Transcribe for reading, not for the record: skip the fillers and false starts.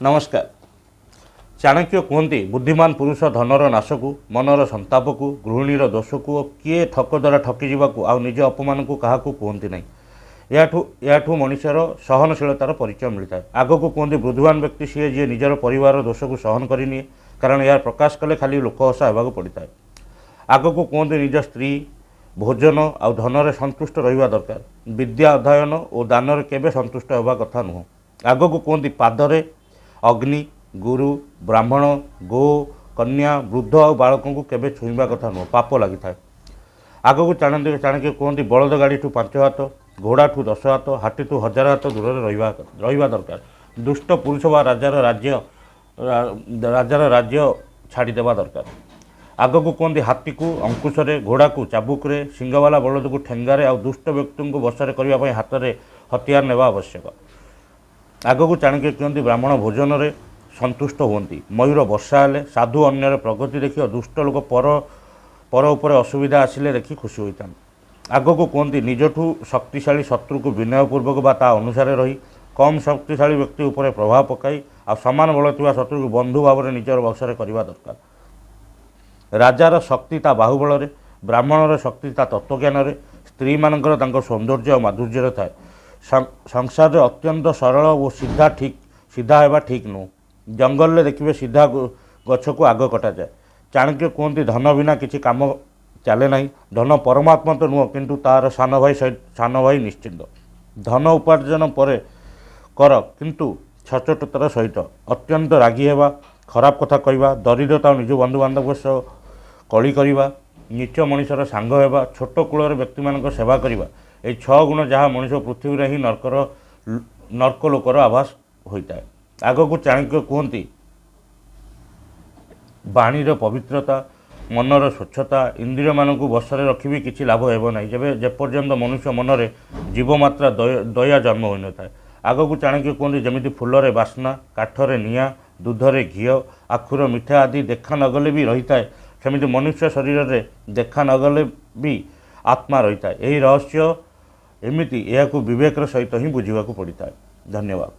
ନମସ୍କାର। ଚାଣକ୍ୟ କୁହନ୍ତି, ବୁଦ୍ଧିମାନ ପୁରୁଷ ଧନର ନାଶକୁ, ମନର ସନ୍ତାପକୁ, ଗୃହିଣୀର ଦୋଷକୁ ଓ କିଏ ଠକ ଦ୍ୱାରା ଠକିଯିବାକୁ ଆଉ ନିଜ ଅପମାନକୁ କାହାକୁ କୁହନ୍ତି ନାହିଁ। ଏହାଠୁ ମଣିଷର ସହନଶୀଳତାର ପରିଚୟ ମିଳିଥାଏ। ଆଗକୁ କୁହନ୍ତି, ବୁଦ୍ଧିମାନ ବ୍ୟକ୍ତି ସିଏ ଯିଏ ନିଜର ପରିବାରର ଦୋଷକୁ ସହନ କରିନିଏ, କାରଣ ଏହା ପ୍ରକାଶ କଲେ ଖାଲି ଲୋକ ହସା ହେବାକୁ ପଡ଼ିଥାଏ। ଆଗକୁ କୁହନ୍ତି, ନିଜ ସ୍ତ୍ରୀ, ଭୋଜନ ଆଉ ଧନରେ ସନ୍ତୁଷ୍ଟ ରହିବା ଦରକାର। ବିଦ୍ୟା ଅଧ୍ୟୟନ ଓ ଦାନରେ କେବେ ସନ୍ତୁଷ୍ଟ ହେବା କଥା ନୁହଁ। ଆଗକୁ କୁହନ୍ତି, ପାଦରେ ଅଗ୍ନି, ଗୁରୁ, ବ୍ରାହ୍ମଣ, ଗୋ, କନ୍ୟା, ବୃଦ୍ଧ ଆଉ ବାଳକଙ୍କୁ କେବେ ଛୁଇଁବା କଥା ନୁହଁ, ପାପ ଲାଗିଥାଏ। ଆଗକୁ ଚାଣକ୍ୟ କୁହନ୍ତି, ବଳଦ ଗାଡ଼ିଠୁ 5 ହାତ, ଘୋଡ଼ାଠୁ 10 ହାତ, ହାତୀଠୁ 1000 ହାତ ଦୂରରେ ରହିବା ଦରକାର। ଦୁଷ୍ଟ ପୁରୁଷ ବା ରାଜାର ରାଜ୍ୟ ଛାଡ଼ିଦେବା ଦରକାର। ଆଗକୁ କୁହନ୍ତି, ହାତୀକୁ ଅଙ୍କୁଶରେ, ଘୋଡ଼ାକୁ ଚାବୁକରେ, ସିଙ୍ଗବାଲା ବଳଦକୁ ଠେଙ୍ଗାରେ ଆଉ ଦୁଷ୍ଟ ବ୍ୟକ୍ତିଙ୍କୁ ବଶରେ କରିବା ପାଇଁ ହାତରେ ହତିଆର ନେବା ଆବଶ୍ୟକ। ଆଗକୁ ଚାଣକ୍ୟ କୁହନ୍ତି, ବ୍ରାହ୍ମଣ ଭୋଜନରେ ସନ୍ତୁଷ୍ଟ ହୁଅନ୍ତି, ମୟୂର ବର୍ଷା ହେଲେ, ସାଧୁ ଅନ୍ୟର ପ୍ରଗତି ଦେଖି ଓ ଦୁଷ୍ଟ ଲୋକ ପର ଉପରେ ଅସୁବିଧା ଆସିଲେ ଦେଖି ଖୁସି ହୋଇଥାନ୍ତି। ଆଗକୁ କୁହନ୍ତି, ନିଜଠୁ ଶକ୍ତିଶାଳୀ ଶତ୍ରୁକୁ ବିନୟପୂର୍ବକ ବା ତା ଅନୁସାରେ ରହି କମ୍ ଶକ୍ତିଶାଳୀ ବ୍ୟକ୍ତି ଉପରେ ପ୍ରଭାବ ପକାଇ ଆଉ ସମାନ ବଳ ଥିବା ଶତ୍ରୁକୁ ବନ୍ଧୁ ଭାବରେ ନିଜର ବଶରେ କରିବା ଦରକାର। ରାଜାର ଶକ୍ତି ତା ବାହୁବଳରେ, ବ୍ରାହ୍ମଣର ଶକ୍ତି ତା ତତ୍ତ୍ୱଜ୍ଞାନରେ, ସ୍ତ୍ରୀମାନଙ୍କର ତାଙ୍କ ସୌନ୍ଦର୍ଯ୍ୟ ଆଉ ମାଧୁର୍ଯ୍ୟରେ ଥାଏ। ସଂସାରରେ ଅତ୍ୟନ୍ତ ସରଳ ଓ ସିଧା ହେବା ଠିକ୍ ନୁହଁ। ଜଙ୍ଗଲରେ ଦେଖିବେ ସିଧା ଗଛକୁ ଆଗ କଟାଯାଏ। ଚାଣକ୍ୟ କୁହନ୍ତି, ଧନ ବିନା କିଛି କାମ ଚାଲେ ନାହିଁ। ଧନ ପରମାତ୍ମା ତ ନୁହଁ, କିନ୍ତୁ ତା'ର ସାନ ଭାଇ ନିଶ୍ଚିନ୍ତ। ଧନ ଉପାର୍ଜନ ପରେ କର, କିନ୍ତୁ ସଚୋଟତାର ସହିତ। ଅତ୍ୟନ୍ତ ରାଗି ହେବା, ଖରାପ କଥା କହିବା, ଦରିଦ୍ରତା ଆଉ ନିଜ ବନ୍ଧୁବାନ୍ଧବଙ୍କ ସହ କଳି କରିବା, ନୀଚ ମଣିଷର ସାଙ୍ଗ ହେବା, ଛୋଟ କୂଳର ବ୍ୟକ୍ତିମାନଙ୍କ ସେବା କରିବା, ଏହି 6 ଗୁଣ ଯାହା ମଣିଷ ପୃଥିବୀରେ ହିଁ ନର୍କ ଲୋକର ଆଭାସ ହୋଇଥାଏ। ଆଗକୁ ଚାଣକ୍ୟ କୁହନ୍ତି, ବାଣୀର ପବିତ୍ରତା, ମନର ସ୍ୱଚ୍ଛତା, ଇନ୍ଦ୍ରିୟମାନଙ୍କୁ ବଶରେ ରଖିବି କିଛି ଲାଭ ହେବ ନାହିଁ ଯେପର୍ଯ୍ୟନ୍ତ ମନୁଷ୍ୟ ମନରେ ଜୀବମାତ୍ରା ଦୟା ଜନ୍ମ ହୋଇନଥାଏ। ଆଗକୁ ଚାଣକ୍ୟ କୁହନ୍ତି, ଯେମିତି ଫୁଲରେ ବାସ୍ନା, କାଠରେ ନିଆଁ, ଦୁଧରେ ଘିଅ, ଆଖୁର ମିଠା ଆଦି ଦେଖା ନଗଲେ ବି ରହିଥାଏ, ସେମିତି ମନୁଷ୍ୟ ଶରୀରରେ ଦେଖା ନଗଲେ ବି ଆତ୍ମା ରହିଥାଏ। ଏହି ରହସ୍ୟ ଏମିତି, ଏହାକୁ ବିବେକର ସହିତ ହିଁ ବୁଝିବାକୁ ପଡ଼ିଥାଏ। ଧନ୍ୟବାଦ।